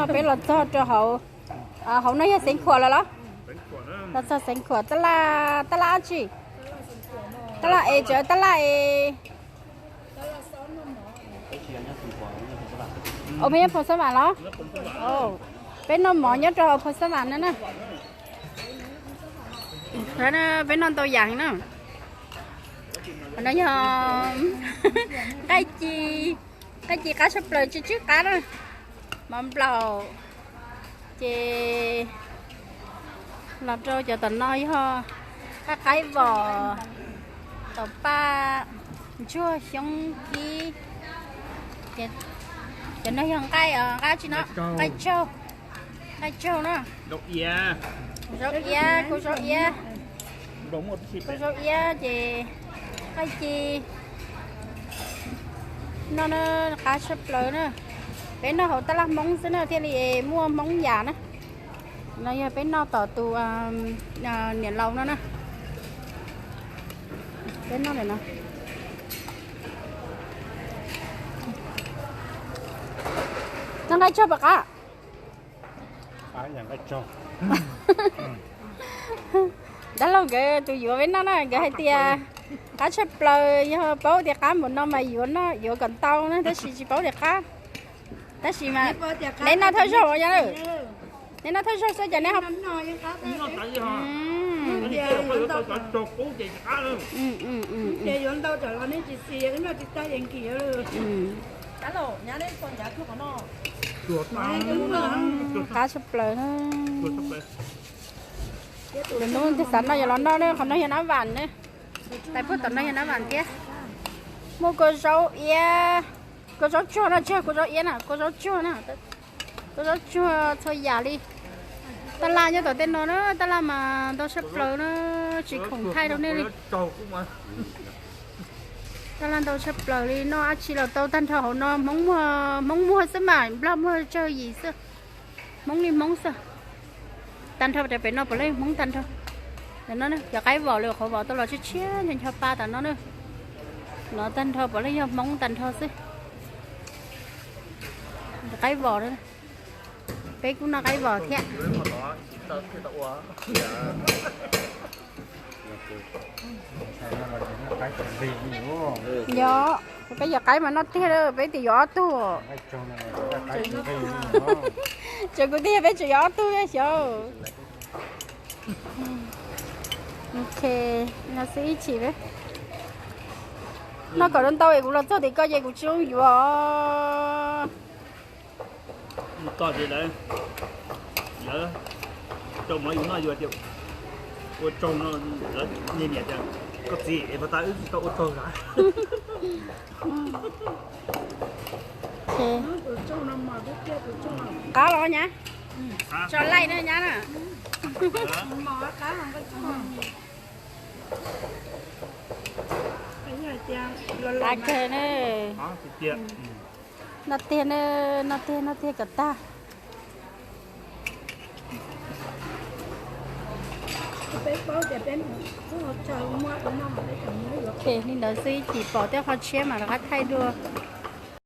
Peb los txog rau hauv, hauv no yog Xeev Khuam lawm los? Los txog Xeev Khuam, tab laj, tab laj dab tsi? Tab laj es, tsev tab laj es. Ua, peb nyob Phoo Xab Vam los? Peb noj mov nyob rau hauv Phoo Xab Vam no na. Peb noj ntau yam na. No yog nqaij ci, nqaij ci qab tshaj plaws, tsw tsw qab na. Mov nplaum. Ces los rau cov tom no yog nqaij qaib vos, taum paj, ntsuag, xyoob kib. Cov no yog nqaij, nqaij tsi no, nqaij tsaug, nqaij tsaug na. Zaub iab, kuv zaub iab, kuv zaub iab ces nqaij ci. Noj na, qab tshaj plaws na. Peb noj hauv tab laj Hmoob xwb na thiaj li muaj Hmoob yam na. No yog peb noj tom tus niam laus no na. Peb noj ntawm no. Noj nqaij tsaug puas qab? Dab laug nkawd tus yuav peb noj na, nkawd hais tias qab tshaj plaws, yog paub tias qab npaum no mas yuav noj, yuav kom ntau na, tab sis tsis paub tias qab. Tab sis mas neb noj thawj zaug yog, neb noj thawj zaug xwb ces neb qab tshaj plaws. Lwm hnub xav noj yuav los noj na, qhov no yog nab vam na. Tais puag tom no yog nab vam thiab. Muaj kua zaub iab, kua zaub tsuag no, tsis yog kua zaub iab na, kua zaub tsuag na. Kua zaub tsuag txhua yam li. Tab laj nyob tom tej no na, tab laj mas ntau tshaj plaws na, tsis khoom thaij rau nej li. Tab laj ntau tshaj plaws li, noj dab tsi los tau tag nrho hauv no, Hmoob muag, Hmoob muag xwb mas, Nplog muag tsawg yim xwb. Hmoob li Hmoob xwb. Tag nrho rau pem no puav leej Hmoob tag nrho. Cov qaib vos lawm, qhov vos tau los tshiab tshiab ncho ncho pa tom no na. No tag nrho puav leej yog Hmoob tag nrho xwb. Qaib vos na. Peb kuj noj qaib vos thiab. Yog, peb yuav qaib mas noj tiag, peb tias yuav ob tug. Tseem kuv tiag, peb tseem yuav ob tug xyov. Ok, no xwb ib chim. Noj kom ntau es kuv los txog tim ko ces kuv tsis zoo yuav. Koj ces lawv, lawv rau mov yus noj yus tias ua tsaug no, lawv niam tias koj txiv es puas tas wb tsis tau ua tsaug sav. Qab los nyab, tso laij na nyab na. Qab kawg na. No tiag, no tiag, no tiag kom tag. Li ntawd xwb, ib chim pom tej qhov tshiab mas rov qab thaij dua.